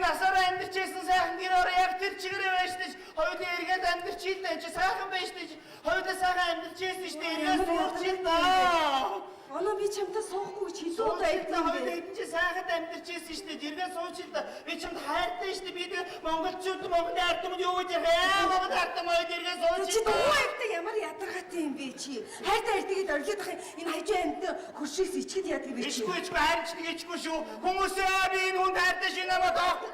насаараа амьдарч байсан сайхан гэр орон яг тэр чигээрээ байж штэ. Хоёулаа эргээд амьдарч ил дээ. Чи сайхан байж штэ. Хоёулаа сайхан амьдарч байсан штэ. Эргээд сууч ил даа. Оноо би чамтай суухгүй гэж хэлээ Сууч удаа ил даа. Хоёулаа юм бэ? хэдэн чи сайхан амьдарч байсан штэ. Эргээд сууч ил даа. Би чамд хайртай штэ. Би тэг монголчууд Монголын ард түмэнд юу гэж яах вэ? Монгол ард түмэн хоёул эргээд сууч Чи ил даа. дуу амтай ямар ядаргаатай юм бэ чи? Хайртай хайртай гэд орлоод ах энэ хажуу амтай хөршөөс ичгэд яадаг бэ чи? Ичгүй ичгүй харин ч нэг ичгүй шүү. Хүмүүсээ би энэ хүнд хайртай шүү намайг таахгүй.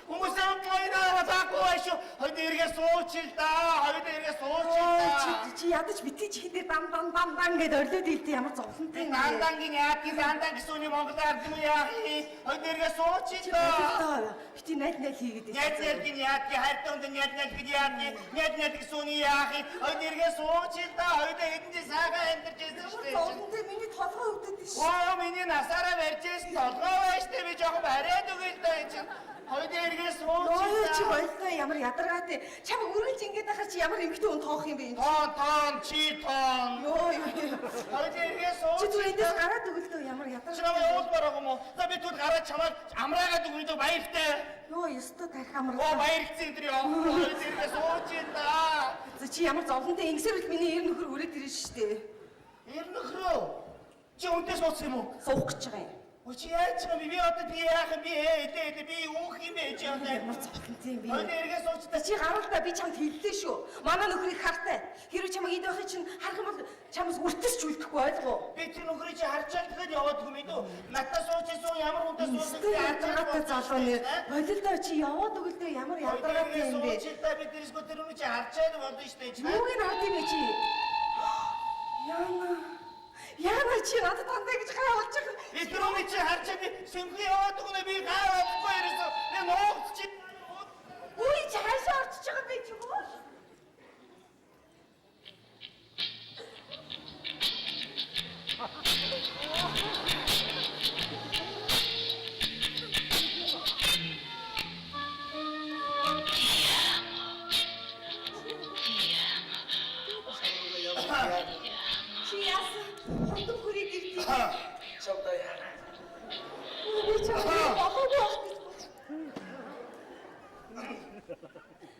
Хүмүүсээ би намайг таахгүй байх шүү. Хоёул эргээ сууч ил даа. Хоёул эргээ сууч ил даа. Чи чи ядаж битгий чихэн дээр дан дан дан дан гэд орлоод илдээ ямар зовлонтой юм бэ? Дандангийн яах юм дандан гэсэн үний Монгол ард түмэн яах юм? Хоёул эргээ сууч ил Чи даа. бололтоо бити найд найд хийгээд Няд нялгийн яах юм хайртай хүнд няд нялгийн яах юм? Няд няд гэсэн үний яах юм? Хоёул эргээ сууч ил даа. Хоёул хэдэн жил сайхан амьдарч байсан шүү дээ. Зовлонтой миний толгой өвдөд шээ. Оо миний насаараа барьж байсан толгой байж тээ би жоохон бариад өгье л даа энэ чинь. Хоёул эргээ сууч ил Ой чи даа. бололтоо ямар ядаргаатай. Чам үргэлж ингэж ахаар чи ямар эмэгтэй хүн тоох юм бэ энэ? Тоон тоон чи тоон. Йоо ёо. Хоёул эргээ сууч. Чи зүгээр эндээс гараад өгөлтөө ямар Чи ядаргаатай. намайг явуулмаар байгаа юм уу? За би түр гараад чамайг амраагаад өгнө дөө баяртай. Йоо ёстой тарих Оо амарлаа. баярлцсан энэ ёо. Хоёул эргээ сууч ил даа. За чи ямар зовлонтой ингэсээр л миний ер нөхөр үрээд ирнэ шүү дээ. Ер нөхрөө. Чи үнтэй сууцсан юм уу? Суух гэж байгаа юм. Өө чи яаж юм бэ? Би одоо би яах юм бэ? Ээ ээ би үүх юм бэ чи одоо. Ямар зовлонтой юм бэ? Хоёул эргээ сууч За чи гаруул та би чамд хэллээ шүү. Манай нөхрийг хартай. Хэрвээ чамайг энд байхыг чинь харах юм бол чамаас үртэс ч үлдэхгүй ойлгоо. Би тэр нөхрийг чи харчаал тэгэхэд яваад юм ээ дөө. Надад сууч исэн ямар хүнтэй суусан Өстой ядаргаатай залуу нэр. Бололдоо чи яваад өгөлдөө ямар ядаргаатай юм бэ? Сууч ил даа би тэрсгөө тэр хүн чи харчаал болно шүү дээ. Юуг нь хард юм бэ чи? Яна. Яна чи надад дандаа гэж гай болж байгаа. Би тэр хүн чи харчаа би сэмхий яваад өгнө би гай болохгүй ерөөсөө. Би нуугд чи Үгүй чи хаашаа орчиж байгаа юм бэ чи хөө? Чи яасан? Хурдан хүрээд ирдээ. Чамдаа яа. Би чамайг болоогүй байх гэж бодсон.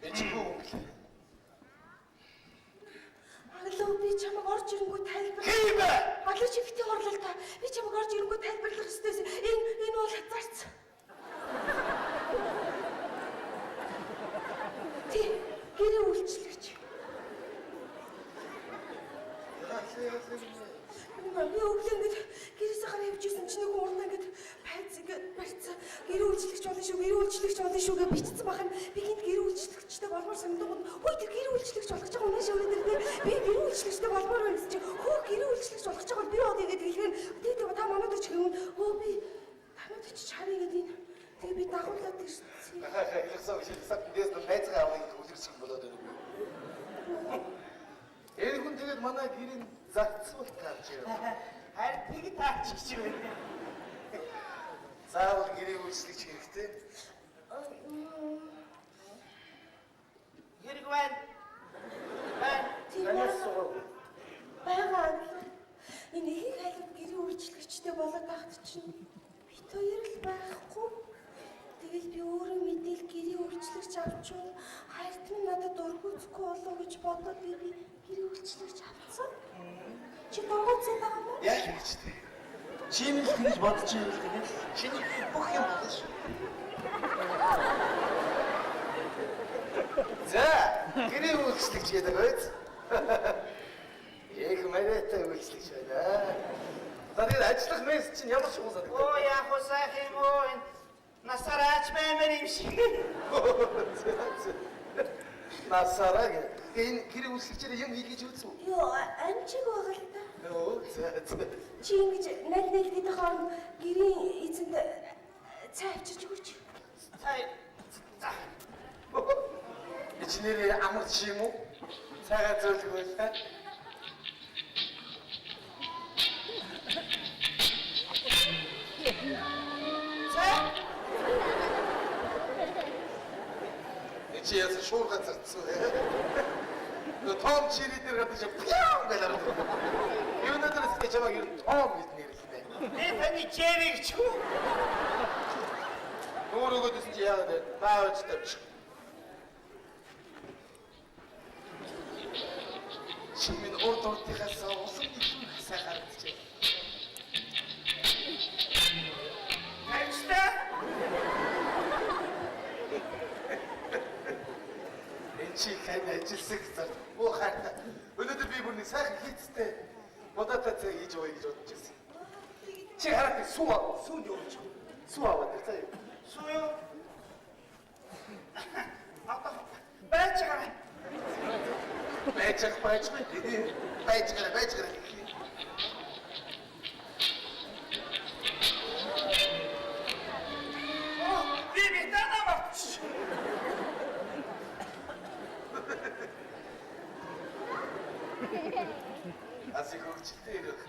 Эчгүй өнгөлөө. Аглаа би чамайг орж ирэнгүү тайлбар. Хий бэ? Аглаа чи битгий орлоо та. Би чамайг орж ирэнгүү тайлбарлах ёстой. Энэ энэ бол зарц. Тий, гэрээ үйлчлэгч. Би өглөө ингээд гэрээсээ гараа явж исэн чинь нэг хүн урдаа ингээд пайц ингээд барьцсан. Гэрээ үйлчлэгч болно шүү, гэрээ үйлчлэгч болно шүү гэж бичсэн бахан. Би гинт гэрээ үйлчлэгчтэй болмоор санагдаад хөөе тэр гэрээ үйлчлэгч болох гэж байгаа үнэ шаврын дээр би гэрээ үйлчлэгчтэй болмоор байна гэсэн чинь хөө гэрээ үйлчлэгч болох гэж байгаа бол би одоо ингээд хэлэхээр тий тий та манад очих юм. Хөө би танад очиж харъя гэдэг энэ. Тэгээ би дагуулад ирсэн. Хэлсэн хэлсэн дэс найзгаа авах үлгэрч юм болоод байна уу? Энэ хүн тэгээд манай гэрийн зарцуул таарч ирв. Харин тэг таач гэж байна. Заавал гэрийн үйлчлэгч хэрэгтэй. Хэрэг байна. Байна. Тийм Танаас суугаа. байгаа. Энэ ихэнх айлууд гэрээ үйлчлэгчтэй болоод байхад чинь бит хоёр л байхгүй. Тэгэл би өөрөө мэдээл гэрээ үйлчлэгч авчвал хайрт минь надад дургүйцэхгүй болов гэж бодоод би гэрээ үйлчлэгч авцсан. Чи дургүйцээд байгаа юм уу? Яа гэж тэ. Чи минь л тэгж бодож байвал тэгээд чиний бүх юм болно шүү. За, гэрийн үйлчлэгч гэдэг байз. Их мариатай үйлчлэгч байна. За тэгээд ажиллах мэс чинь ямар шугам санагдав? Оо яах вэ сайхан юм уу? Энэ насаараач баймар юм шиг. Насараа гэ. Энэ гэрийн үйлчлэгчээр юм хийлгэж үзв үү? Йоо, амжиг байгаа л та. Өө, за за. Чи ингэж найд найд гэдэг хооронд гэрийн эзэнд цай авчирч өгөөч. Цай. За. Чи нэрээ амарч юм уу? Цагаа зөөлөх байлаа. Цай. Чи яасан шуурга зарцсан. Нөө том чири дээр гадаг чи пяу гэж хараад. Юунаас ч чамайг ер нь том гэж нэрлэнэ. Би таны черэг ч үү? Нөө Нүүр өгөөдсөн чи яагаад вэ? Баавч тавьчих. Чи минь урд урдынхаас улам илүү сайн харагдчихэ. Тавьчихлаа. Энэ чи тань ажилласан гэж муу хайртай. Өнөөдөр би бүр нэг сайхан хийцтэй будаатай цай хийж ууя гэж бодож байсан. Чи хараад сүү сүүнд явуулчих. Сүү аваад ир заяа. Сүү юу? Одоо байж байгаа. Байж байгаа байж байгаа. Байж байгаа байж байгаа. Оо, би битана мартчих. Асиг хөгжилтэй ирэх.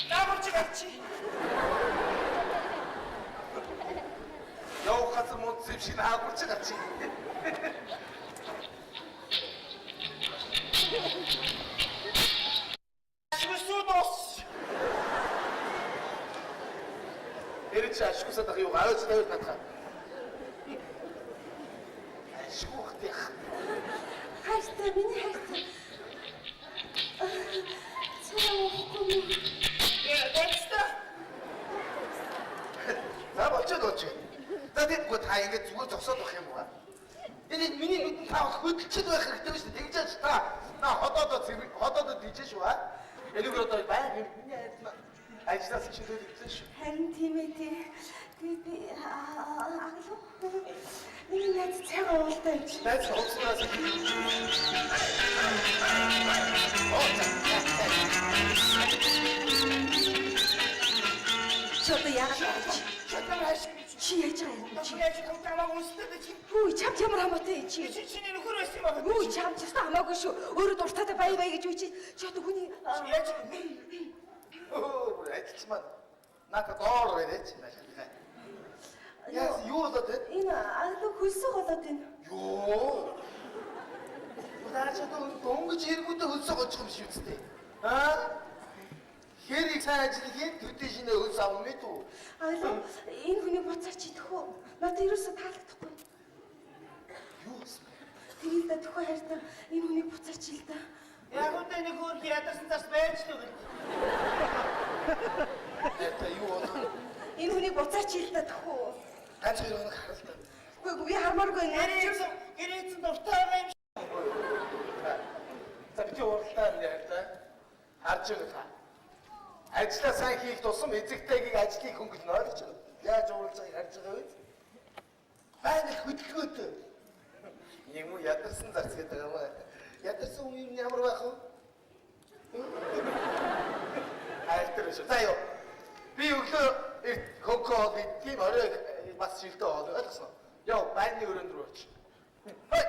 Дагуулж гарчи. Явах газар муудсан юм шиг хаагурч байгаа чи. Ашгүй дуус. Тэр чи ашгүйсаад ах юу аваач тавиад татгаа. Ашгүй хтих. Хайртай, миний хайртай. Цай уухгүй юу? Тавьчихлаа. За болчиход болчих. За тиймгүй та ингэж зүгээр зогсоод байх юм уу? Энэ миний нүдэнд та хөдөлчөд байх хэрэгтэй шүү дээ. Тэгж яаж та на ходоодоо цэвэр ходоодоо тийжээ шүү аа. Энэгээр одоо байг миний хайртай ажлаас чөлөөлөгдсөн шүү. Харин тийм ээ тий. Тэгээ би аглуу. Миний найз цайгаа уултаа юм чи. Найз хувцснаас. Оо за. Чи одоо яагаад вэ? Чадвар хайш. Чи яаж байгаа юм чи? Чи яаж хамтаамаа үнстэй чи. Хүү чамд ямар хамаатай юм чи? Чи чиний нөхөр байсан юм байна. Хүү чам ч өстой хамаагүй шүү. Өөрөө дуртайтай бай бай гэж үу чи. Чи одоо хүний Яаж Өө бүр ажилч маань надад доор барьж наашаа. Яас юу болоод байна? Энэ аглуу хөлсөө голоод байна. Юу? Наач одоо дөнгөж эргүүдээ хөлсөө голчих юм шиг үстэй. Аа? Хэрийг сайн ажил хийн төдий шинэ хөлс авах мэт үү? Аглуу энэ хүний буцаач идэх үү? Надад ерөөсөө таалагдахгүй. Юу гэсэн бэ? Тэгээд л да төхөө хайртай энэ хүнийг буцаач ил да. Яг үндэ нэг өөр ядарсан цаас байж л үгүй. Это юу болов? Энэ хүнийг буцаач ил да төхөө. Ганц хоёр хоног харал та. Үгүй үгүй би хармааргүй Гэрээсэн гэрээсэн дуртай байгаа юм. За бити уралдаа нэр та. Харж байгаа та. Ажлаа сайн хийх тусам эзэгтэйгийг ажлыг хөнгөлнө ойлгож байна. Яаж уралж байгааг харж байгаа вэ? Байнга хөдөлгөөтэй. Нэг юм ядарсан зарц гэдэг юм аа. Ядарсан хүн юм ямар байх вэ? Айлтар биш. За юу. Би өглөө эрт хонкоо хоол идэх юм орой бас шилдэ хоол ойлгосон уу? Яв байны өрөөнд рүү очив. Хой.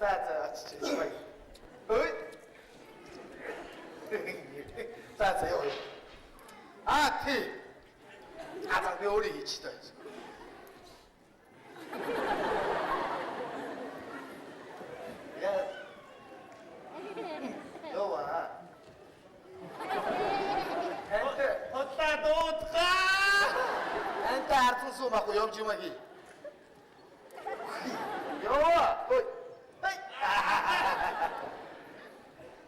За за очиж. Ой. За за яв. А тий. А за би өөрөө хийчих таа. Я. Ява. Энтэй Худлаа дуудгаа. энтэй ардан суу махгүй явж юм а хий. Ява. Ой. Ой.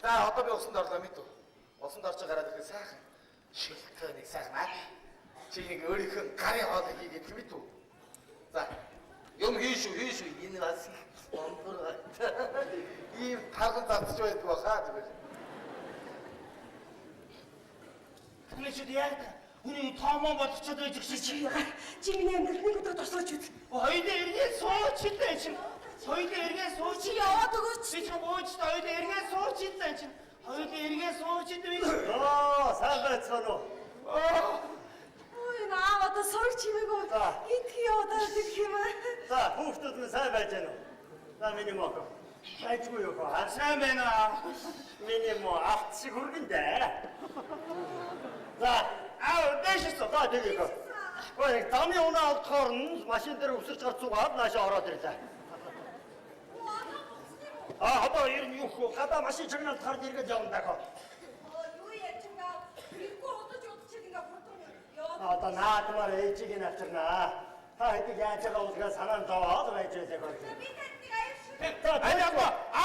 За одоо би усанд орлоо мэт үү? Усанд орж гараад ирэхэд сайхан шилтэй нэг сайхан аа. Чи нэг өөрийнхөө гарын хоолыг хийгээд мэт үү? За юм хий шүү хий шүү энэ бас их ондор. Ийм тарган зарцж байдаг баха зүгээр. Түнэчүүд яг хүний тоомон болгочод байж гисэн Чи чи. чи миний амьдрал нэг удаа тусгаж үз. Хоёулаа эргээд суучлаа чинь. Хоёулаа эргээд сууч. Чи яваад өгөөч. Би чи гуйж хоёулаа эргээд суучлаа чинь. Хоёулаа эргээд суучлаа би. Оо, сайн байцгаана уу? Оо. Ой наа одоо сурч чимээгүй. За. Идэх яваад идэх юм аа. За, хүүхдүүд минь сайн байж байна уу? За, миний мохо. Айчгүй юу хаа? Сайн байна. Миний мо авт шиг хүргэн дээ. За, Аа, дэшээс. за тэгээ хөө. Ой, замын унаа олдохоор нь машин дээр өсөрч гарч суугаад наашаа ороод ирлээ. А одоо ер нь юу хөө гадаа машин чагнаалдахаар эргээд явна даа. Юу ярьж байгаа? Би Одоо наадмаар ээжийг нь авчирнаа. Та хэдийг яаж байгаа үлгээ санаан зовоод байж байлаа гоо. Би танд нэг аяр шүү. Аль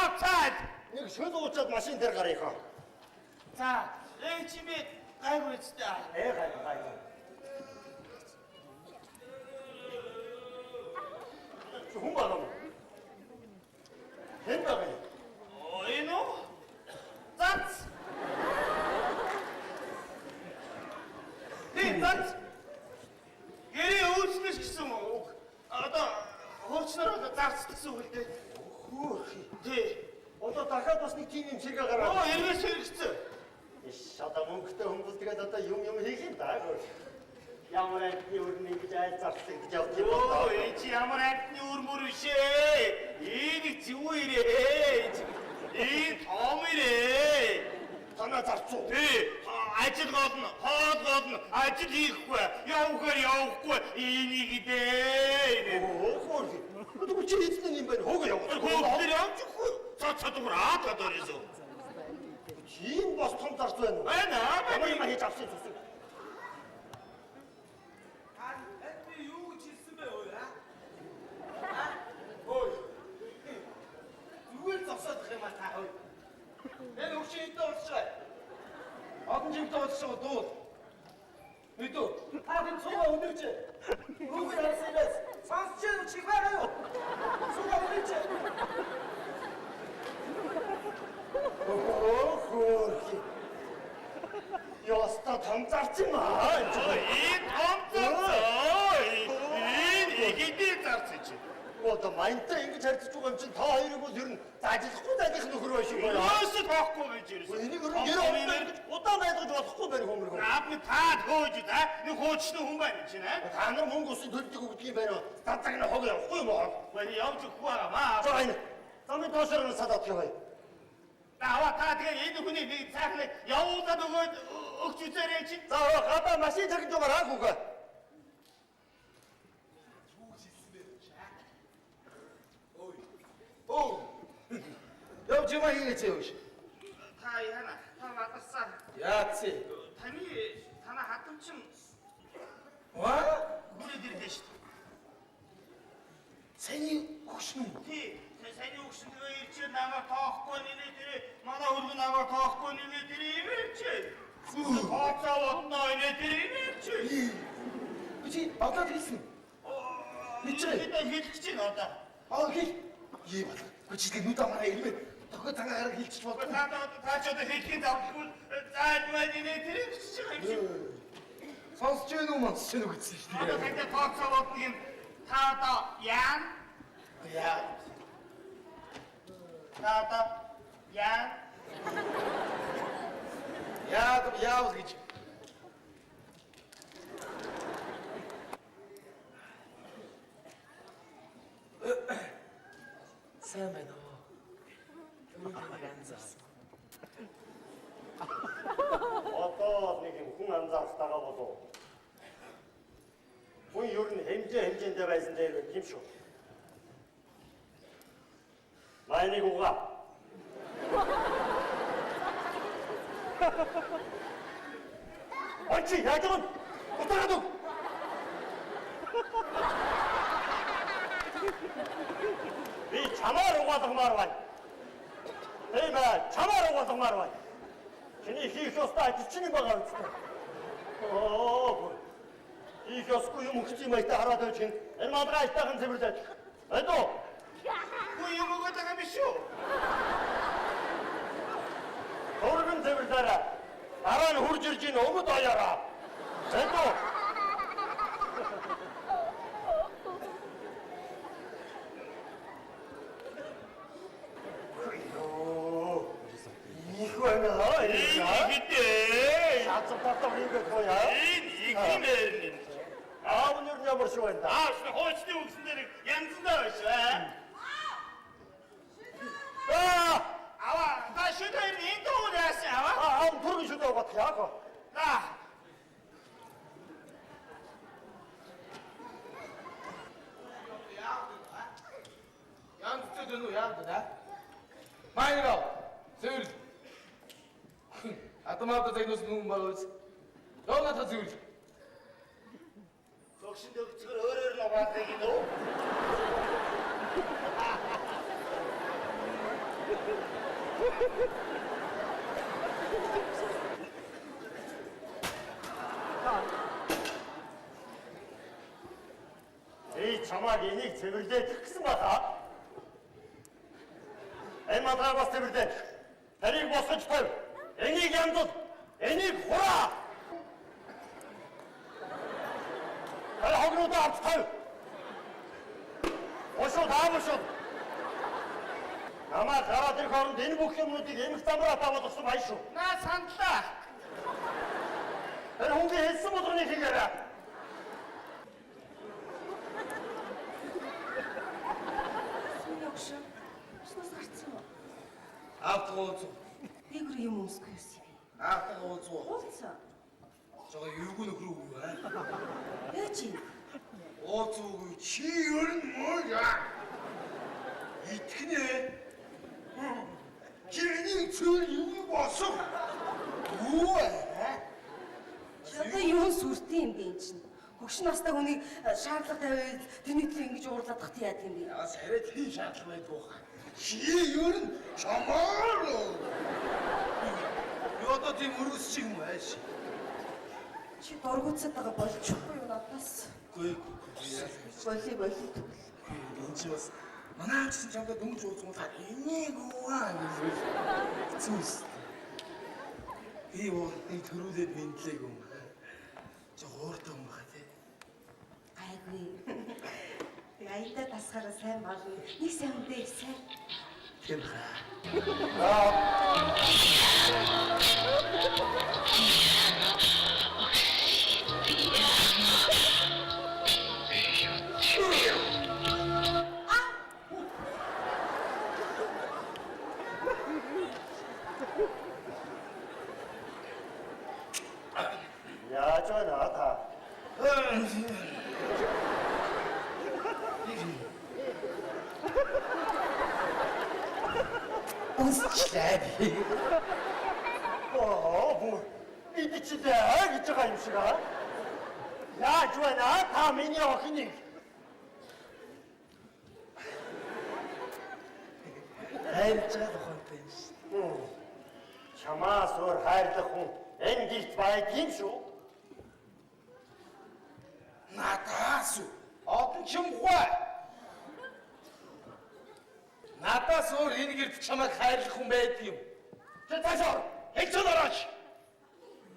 outside. Нэг шөл уучаад машин дээр гарах юм. За, ээж чи би гайгүй үстэй. Гайгүй гайгүй. Хүн байгаа юм. Хэн байгаа юм? Оо, энэ үү? Зац. Би зац. Гэрээ үйлчлэж гэсэн үг. Одоо хуучнаар одоо зарц гэсэн үг л дээ. Хөөх. Тий. Одоо дахиад бас нэг тийм юм сэргээ гараад. Оо, эргээс хэрэгцээ. Иш одоо мөнгөтэй хүмүүс тэгээд одоо юм юм хийх юм даа. Ямар амтны өрн ингэж айл зарцлагдаж явд юм Оо, энэ чи ямар амтны үр мөр биш ээ. Энэ зөв ирээ. Энэ том ирээ. Танаа зарцуу. Тий, ажил голно, хоол голно, ажил хийхгүй, явахаар явахгүй, энийг дээ. Оо, хөөх. Тэгвэл чи хийсэн юм байна. Хөөгөө явах. Хөөх дээр явж өгөхгүй. Цоо цодгор аа тодорсоо. Тийм бас том зарц байна уу? Байна. Ямар юм хийж авсан зүсэг. Би юу гэж хэлсэн бэ ой аа? Ой. Зүгээр зогсоод их юм а та ой. Энэ өгшин хэдэн уулзч байгаа. Олон жимтэй уулзч байгаа дуу. Мэдүү. Та тэнд суугаа өнөрч. Хүүхэн харсан юм байна. Сонсч юм чиг байгаа юу? Суугаа өнөрч. Оо, хөөх. Яста том зарц юм аа. Энэ том зарц. Энэ игэдээ зарц чи. Одоо маянтай ингэж харьцаж байгаа юм чинь та хоёрыг бол ер нь зажилахгүй зайлах нөхөр байх шиг байна. Өөсөө тоохгүй гэж ирсэн. Энийг ер нь гэр орондоо ингэж удаан байлгаж болохгүй байх хүмүүргөө. Наадны та хөөж та нэг хуучны хүн байна чинь аа. Та нар мөнгө усын төлдөг өгдөг юм байна уу? Зад цаг нь хог явахгүй юм уу? Бани явж өгөхгүй байгаа маа. За энэ замын доошоор нь садаад яваа. Аваа та тэгээ энэ хүний нэг сайхан явуулаад өгөөд өгч үзээрэй чи. За гадаа машин цагт байгаа аа хүүгээ. Ой. Явж юм хийгээч юу ш. Та яана та вадарсан. Яац. Таны танаа хадамчин Ва? хүрээд ирлээ шүү дээ. Саний өгшин үү? Тий, саний өгшин тэгээ ирчээ намайг тоохгүй нэ тэр манай хөргөн намайг тоохгүй нэ тэр юм ирчээ. Тооцоо бодно нэ тэр юм ирчээ. Би чи бодлоод хэлсэн. Мэдээ хэлэх гэж байна одоо. Аа хэл. Ээ бодлоо. Үгүй чи нүд амаараа ирмээ. Тохио цагаа гараг хэлчих болдог. Та та ч одоо хэлхийн завгүй зайлмаа нэ тэр юм чи юм шиг. Сонсч гэнэ үү сонсч гэнэ үү гэсэн шүү Одоо дээ. тэгтээ тооцоо бодно юм. Та одоо яан? Яа. Та одоо яан? Яа яавал гэж. Сайн байна уу? Түрүүн нэг анзаарсан. Одоо нэг юм хүн анзаарах болов. Хүн ер нь хэмжээ хэмжээндээ байсан дээр юм шүү. Майныг угаа. Очи яаж юм? Утгаад өг. Би чамаар угаалгамаар байна. Тийм ээ, чамаар угаалгамаар байна. Чиний хийх ёстой ажил чинь байгаа үстэй. Оо. Хийх ёсгүй юм өгч юм айтаа хараад байж гин. Энэ малгай айтаахан цэвэрлээд. Айдуу. Үгүй юм өгöd байгаа юм биш үү? Хурган цэвэрлээрэ. Дараа нь хурж ирж ийн өмд оёороо. Айдуу. Их байна. Энэ ихдээ. Шатсан татав хийгээд гоёа. Энэ ихмээр нь. Аав нэр нь ямар шиг байна да? Аа, хуучны үгсэн дээр янзандаа байна шүү. Аа! Аваа, та шүдээр энэ дуу яасан аваа? Аа, түргэн шүдэ угаах яах вэ? Аа. Янз зү нү яа да? Майнгаа. Зөвл. Атомавта загнус нүм байгаа үз. Явна та зөвл. Хөгшин дөгцгөр өөрөөр нь угаалгыг гинөө. Би чамааг энийг цэвэрлээд гэсэн баха. Энэ малгайг бас цэвэрлээд. Тэрийг босгож тавь. Энийг янзал. Энийг хураа. Тэр хогнуудаа авч тавь. Бошууд аавшууд. Намайг гараад ирэх хооронд энэ бүх юмнуудыг эмх замраа тавуулсан баян шүү. Наа сандлаа. Тэр хүнгийн хэлсэн болгоныг хийгээрэй. Сүүний өгшөө. Уснаас гарцсан уу? Аавтайгаа уулзуу. Дээгүр юм өмсөхгүй юусэн юм бэ? Аавтайгаа уулзуу. Уулзсан. Жоо эвгүй нөхрөө үгүй аа. Яаж юм? Уулзуугүй чи ер нь муу яа. Итгэнэ. Чи энийг цөөр юу болсон? Юу аа? Чи одоо юун сүртэй юм бэ эн чинь? Хөгшин настай хүнийг шаардлага тавиад тэрний төлөө ингэж уурлаад тахт яад юм бэ? Яа сарай тийм шаардлага байдгүй хаа. Чи ер нь чамаар. Би одоо тийм өргөсч юм ааш. Чи дургуутсаад байгаа болчихгүй юу надаас? Үгүй ээ. Боли боли тэгвэл. Энэ чи бас манай аав чинь чамдаа дөнгөж уулзгуулаад энийг үгүй гэж хэцүү өс. Би бол нэг төрүүлээд мэдлээгүй юм. Жо ууртай юм баха тий. Гайгүй. Тэг аянда тасгаараа сайн болно. Нэг сайн үдээ их сайн. Тийм хаа. Яаж байна та? Үнсчлээ би. Оо бүр идчихлээ гэж байгаа юм шиг аа. Яаж байна та миний охиныг? Хайрлаж байгаа тухайтай юм шүү. Чамаас өөр хайрлах хүн энэ гэрт байдаг юм шүү. Надаас олон чимхвэ. Надаас өөр энэ гэрт чамайг хайрлах хүн байдаг юм. Чи цааш ор. Хэлцэн орооч.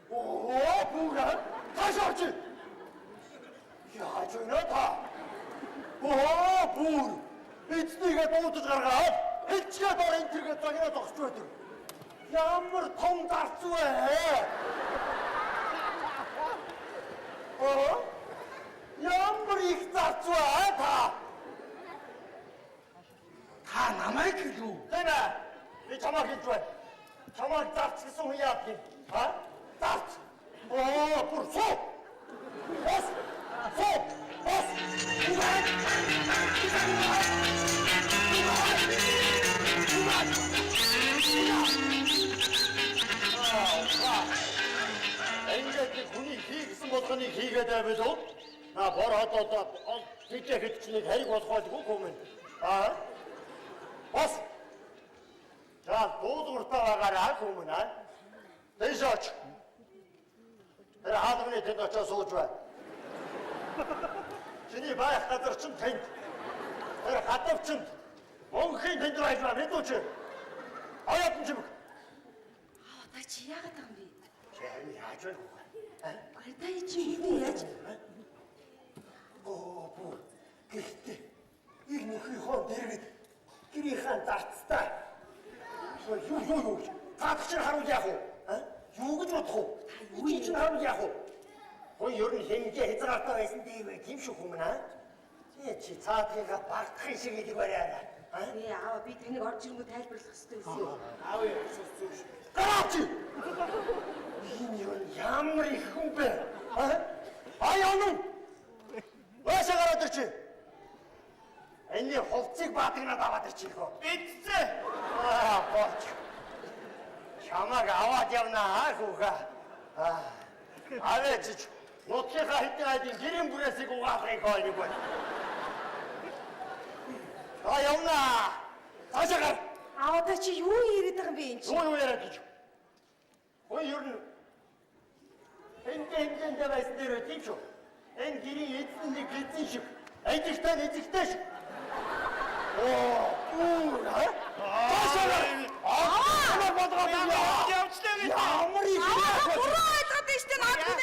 Оо бүр цааш орч. Яаж байна та? Оо бүр эзнийгээ дуудаж гаргаад хэлцгээд ор энэ тэргээ загнаа зогсож байдаг. Ямар том зарц вэ? Оо ямар их зарц вэ та? Та намайг хэлүү. Тийм ээ. Би чамайг хэлж байна. Чамайг зарц гэсэн хүн яадаг юм? А? Зарц. Оо, бүр суу. Бос. Суу. Бос. Үгүй. Ингээд нэг хүний хий гэсэн болгоныг хийгээд байвал уу? На бор одоо тийч хэд ч нэг хэрэг болох байлгүй хүмүүн. Аа? Бос. За дуулууртай байгаарай хүмүүн аа. Дээш оч. Тэр хаалганы тэнд очиж сууж бай. Чиний байх газар чинь тэнд. Тэр хадавчинд мөнхийн тэнд байж байна мэдүү чи. Оёотон чимэг. Аа та чи яагаад байгаа юм бэ? Чи харин яаж вэ? Гэр та чи миний яаж? Оо бүр гэхдээ ир нөхрийнхөө дэргэд гэрийнхаа зарцтай. Юу юу юу гэж. Таадах чинь харуул яах вэ? Юу гэж бодох вэ? Чи чинь харуул яах вэ? Хүн ер нь хэмжээ хязгаартай байсан дээр бай тийм шүү хүмүүн аа. Чи цаадхыгаа багтахын шиг гэдэг бариараа. Ээ аава би тэрнийг орж ирэнгүү тайлбарлах хэрэгтэй байсан юм. Аав яа sus зүг шүү. Гараач. Энэ юу ямар их хүн бэ? Аа яа Баашаа гараад ирчих. Энэ хувцыг баатагнаад аваад ирчих хөө. Бидцээ. Аа болж. Чамаг аваад явна аа хүүхэ. Аа. Авээч. Нутгийнхаа хэдэн айдын гэрийн бүрээсийг угаалгыг хойно бай. А явна. Цаашаа гар. Аа одоо чи юу яриад байгаа юм бэ энэ чи? Юу яриад гэж. Ой ер нь энэ хэмжээндээ байсан дээр тийм шүү. Энэ гэрийн эзэн нэг эзэн шиг, ажилтаа нь эзэгтэй шиг. Оо, бүр аа. Цаашаа гар. Аа, болгоод Явчлаа гэж. Ямар их Аа буруу ойлгоод байна шүү дээ. Наад